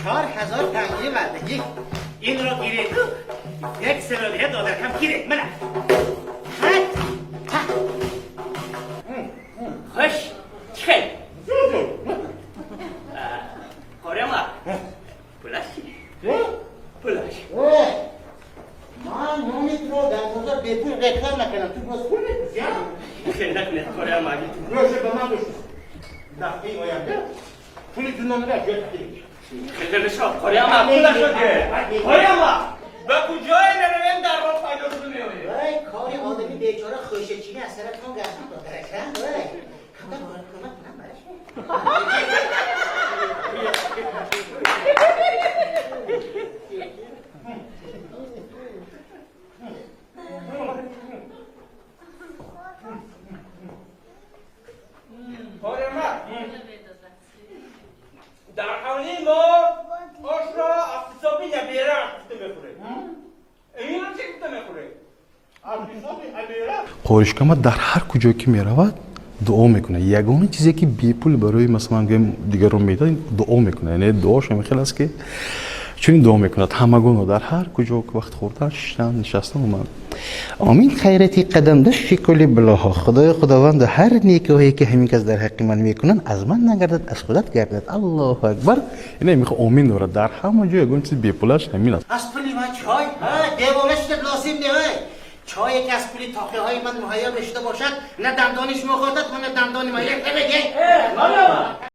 4000 танги ваъдагӣ. Инро гиреду як салоҳият додаркам гиред. Мана. Ҳат. Ҳа. Хуш. Чӣ хел? Қорема. Пулаш чӣ? Пулаш. Ман нонитро дар бозор бепул реклам накардам. Ту боз пул мепурсӣ, а? Хел накунед, қорема. Роша ба ман гӯш. Дафъаи оянда пули ду нонро аз ҷой тақдим мекунам. Хел мешавад, қорема, пулашо де. Қорема. Ба куҷое наравем, дар роҳ пайдо шуда меоед. Вай, кори одами бечора хӯшачинӣ аз саратон гардон, додарака. Вай, камтар кӯмак кунам бараш. Қорема. Дар ҳавлии мо ошро аз ҳисоби набера гуфта мехӯред. Инро чӣ гуфта мехӯред? Аз ҳисоби набера. Қоришкама дар ҳар куҷое ки меравад, дуо мекунад. Ягона чизе ки бепул барои, масалан, гӯем, дигарон медиҳад, дуо мекунад. Яъне дуош ҳамин хел аст, ки чунин дуо мекунад ҳамагонро дар ҳар куҷо вақт хӯрдан, шиштан, нишастан омад. Омин хайрати қадам дашфи кулли билоҳо. Худои Худованд, ҳар некиҳое ки ҳамин кас дар ҳаққи ман мекунанд, аз ман нагардад, аз худат гардад. Аллоҳу акбар. Ина мехо омин дорад дар ҳама ҷо. Ягон чиз бепулаш ҳамин аст. Аз пули ман чой? Девона шуда, лозим не. Вай, чое ки аз пули тоқиҳои ман муҳайё мешуда бошад, на дандони шумо хӯрдад ва на дандони ман. Як